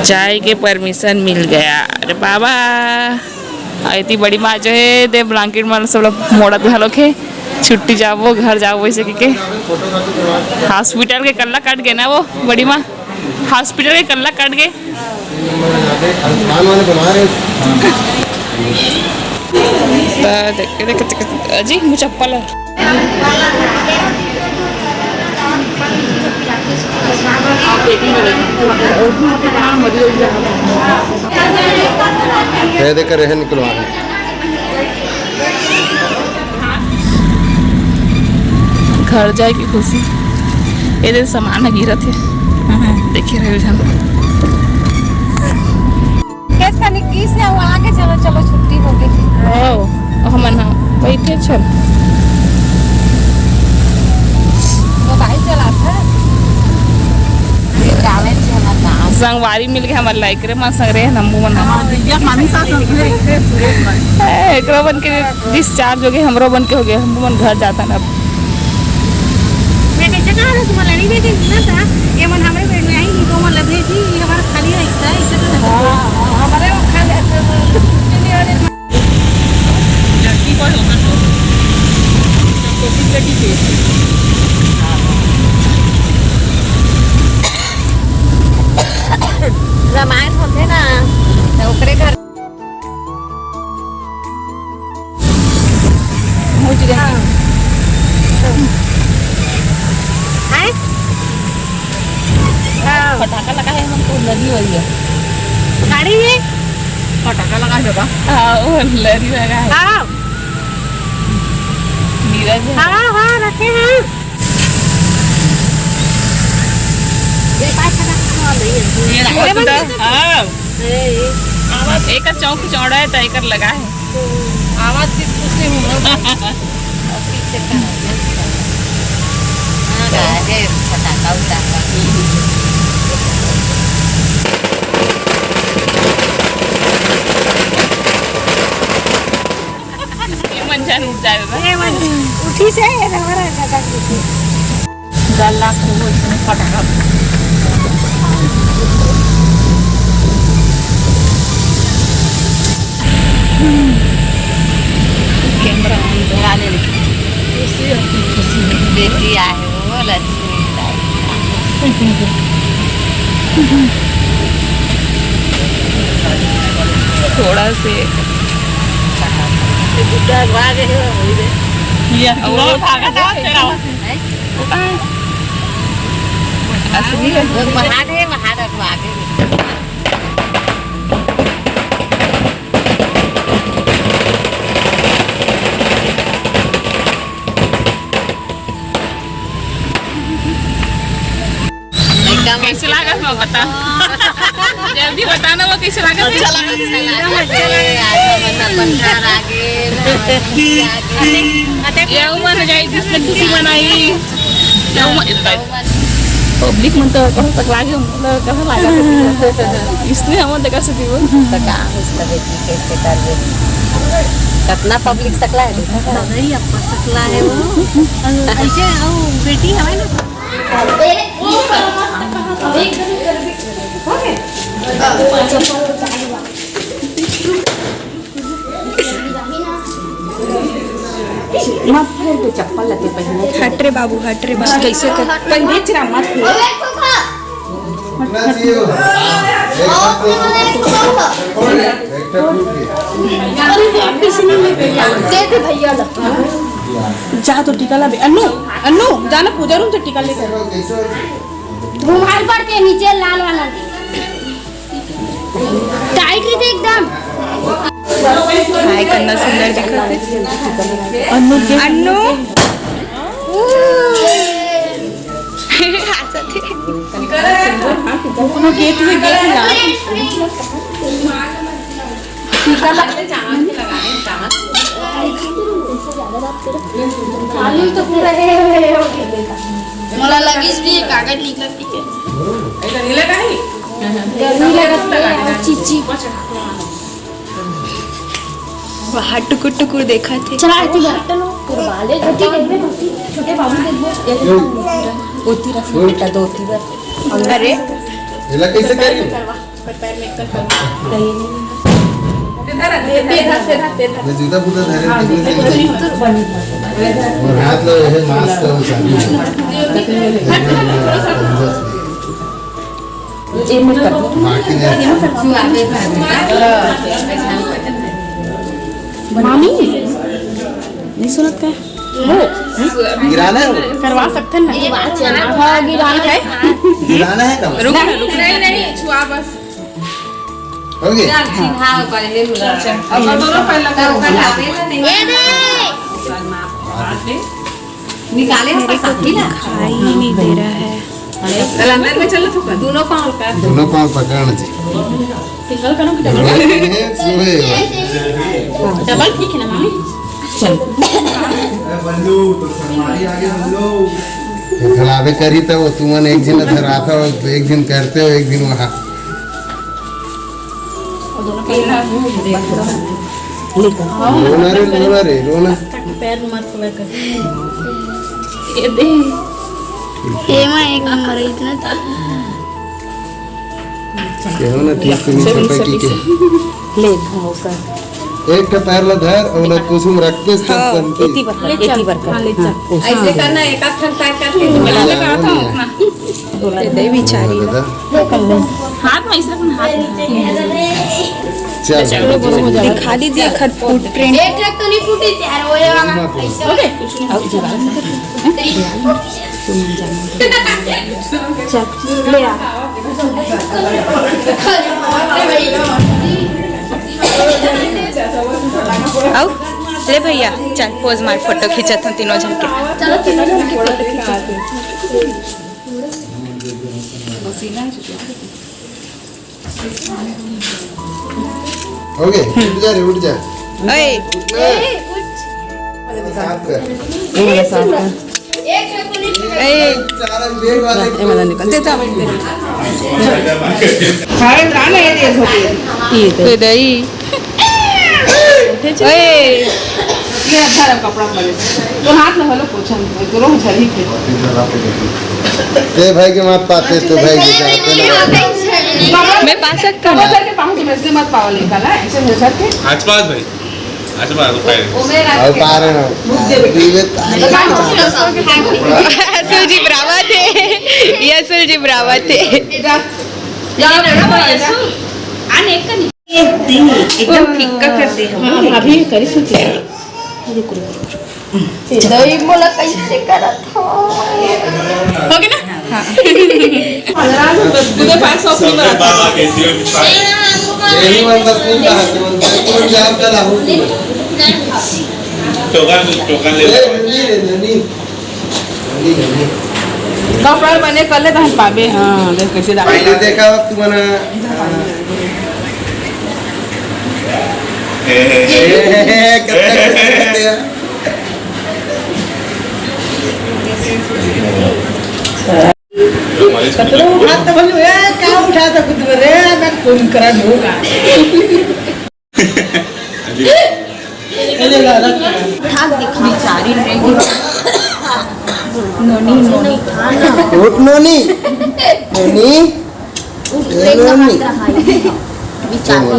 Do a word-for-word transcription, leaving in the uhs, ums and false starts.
जाए के परमिशन मिल गया। अरे बाबा, अउ एती बड़ी माँ जो हे, दे ब्लैंकेट मन सब ला मोड़त घलोक हे। छुट्टी जाबो, घर जाबो, ऐसे कहिके हॉस्पिटल के कल्ला कट गे ना वो बड़ी माँ, हॉस्पिटल के कल्ला कट गे। त देख, देख, देख, अजी, मुझे चप्पल है। ये देख रहे हैं, निकलवा रहे हैं। घर जाए के खुशी। ये दे सामान ह गिरत हे। देखे रहे झन। खेत खानी किस है, वो आगे चलो, चलो, छुट्टी हो गई। ओ, हमन ह बैठे छन। मोबाइल चलात हे। संगवारी मिल के हमर लाइक रे मन संग रे नम्बू मन। हाँ, भैया, मामी सास संग रे। ए, एकरो मन के डिस्चार्ज हो गए, हमरो मन के हो गए, हम मन घर जाता ना अब। मैं कैसे कहा था तुम्हारा लड़ी भेजे ना था, ये मन हमरे बेड में आई नहीं तो मन लगे थी, ये हमारा खाली है, इतना, इतना तो हाँ, हाँ, हमारे वो खाली है, तो छुट्टी नहीं हो रही। लड़की कोई होगा तो, तो कोशिश लड़की के। रामायण होते ना, तो ओकरे घर मुझ गए। हाँ। हैं? हाँ। फटाका लगा है, हमको लगी हुई है। गाड़ी है? फटाका लगा है बाबा। हाँ, वो लरी लगा है। हाँ। नीरज है। हाँ, हाँ, रखे हैं। ये पाँच फटाका नहीं है। ये रखो अरे तो। बंद कर। हाँ। ए, ए। आवाज एकर चौक चौड़ा है, तो एकर लगा है। आवाज की खुशी हूँ। हाँ, गाय है, फटाका उटाका। ये मन जान उठ जाए बा। ये मन उठी से, ये हमारा दादा जी। गला को इसमें फटाका। कैमरा ऑन करा ले। खुशी होती, खुशी। बेटी आहे वो लक्ष्मी। थोड़ा से ये बुड्ढा भागे है, वही रे। ये और वो भागा था, तेरा। वो कहाँ है? असली है। वो महादेव, महादेव को आगे। एकदम कैसे लागत बा बता? जल्दी बता ना, वो कैसे लागत है? अच्छा लागत है। एकदम अच्छा लागत है। आज अपन, अपन घर आ गए, ना, आ गए। ये उमर हो जाए जिसमें खुशी मनाई। ये उमर, पब्लिक मन तो कहाँ तक लागे, मतलब कहाँ लागे? इसने हम देखा सकी वो। तो का हो सकता है कि कैसे कर दे? कितना पब्लिक सकला है, देखा था? बगई अप्पा सकला है वो। ऐसे वो बेटी हवे ना। मत फेर के चप्पल लते पहने। हट रे बाबू, हट रे बाबू। कैसे कर? पहले चरा मत फेर। दे दे भैया ला। जा तो टीका ला बे। अन्नू, अन्नू, जाना पूजा रूम से टीका लेकर। रुमाल पड़ के नीचे लाल वाला। टाइट रहिथे एकदम। हाय, कन्ना सुंदर दिखत हे। अन्नू के अन्नू। हंसत हे। कोनो गेट में गेट ना। टीका लगा। आलू तो पूरा है, है, है, हो गया। मोला लगिस भी कागज निकल के। गर्मी लगत हे और चिची। वहाँ टुकुर टुकुर देखत हे। चला आती बात। पूरा बाले धोती देखबे, धोती। छोटे बाबू देखबे। ओती रख बेटा, धोती बर। अरे। एला कैसे करी? ये जूता फूटा धरे, और हाथ लो, ये मास्क का वो चालू है। ये मैं कर दूँ। बाकी नहीं। मामी, नहीं सुनत का? वो गिराना है वो। करवा सकते हैं ना? हाँ, गिराना है। गिराना है कम। रुक, रुक। नहीं, नहीं, छुआ बस। हो गए? यार, चिन्हा पहले मिला। अब दोनों पहले लगा, लगा। ये दे। निकाले हम पैसा भी ना। दिखाई ही नहीं दे रहा है। चल, अंदर में चलो तो कर। दोनों पाँव का। दोनों पाँव पकड़ना चाहिए। सिंगल करो कि डबल? डबल है, स्लो है। डबल ठीक है ना, मामी? चल। ए, बल्लू, तो संगवारी आ गया, बल्लू। ये खिलावे करी तो वो तुमन एक दिन धराता हो, एक दिन करते हो, एक दिन वहाँ। रोना रे, रोना रे, रोना। पैर मत लगा। ये दे। एमा एक नंबर है, इतना तो। ये हो ना, ठीक से नहीं चपाई की के। ले, हाँ, उसका। एक का पैर ला धर और ना कुसुम रख के सब हाँ, बनती। एती बर, ले एती चल। बर कर। हाँ, ले चल। हाँ, ऐसे करना, एक आध पैर करके हाँ, निकाल। हाँ, हाँ। दे, दे, बेचारी। दादा। हाथ में ऐसे रखना, हाथ में। चल, चल, चल, चल। दिखा दीजिए, खट फुटप्रिंट। एक लाख तो नहीं फूटी यार, वो ये वाला। मत फूट। ओके। चल, ले आ। आओ, ले भैया, चल, पोज मार, फोटो खींचत हन तीनों झन के। चलो, तीनों झन के फोटो खींचत हन। हो गए, उठ जा रे, उठ जा। ओए। उठ ना। साफ कर। ये वाला साफ कर। ए। सारा बेड वाले ए वाला निकल। दे, दे, दे। सारे रान है ये सब। ये दे। दे दई। ओए। ये अच्छा रहा कपड़ा पहले। तो हाथ में हलो पोछा नहीं, तो रोह झरी थे। ए भाई के मात पाते तो भाई के जाते ना। मैं पा सकता हूँ। कपड़ा के पाँव से मैं से मत पावा लेका ना, ऐसे नहीं करके। आज पास भाई। अच्छा, बात तो पहले। अब पा रहे हो। असुल जी ब्रावा थे, ये असुल जी ब्रावा थे। जा, जा, जा, जा। आने का नहीं। एकदम फिक्का कर दे हम। हाँ, अभी करी सुन के। रुक, रुक, रुक। दही मोला कैसे करत हो? हो गया ना? हाँ। तुझे पाँच सौ अपनी बरात। यही मन बस नहीं कहा कि मन बस तुम जाओ, चल आओ। टोकन, टोकन ले ले। ए, नहीं रे, नहीं। नहीं, नहीं। कपड़ा बने कर ले, तहन पाबे। हाँ, देख कैसे डाल। पहले देखा हो तुमने। ए, ए, ए, ए, कब तक करते हैं? कतरो हाथ तो बोलू, ए, का उठा सकत रे, मैं खून करन होगा। हाथ दिखा। बेचारी रहेगी। नोनी, नोनी, खा ना। उठ नोनी, नोनी। उठ, ए, नोनी। बेचारी।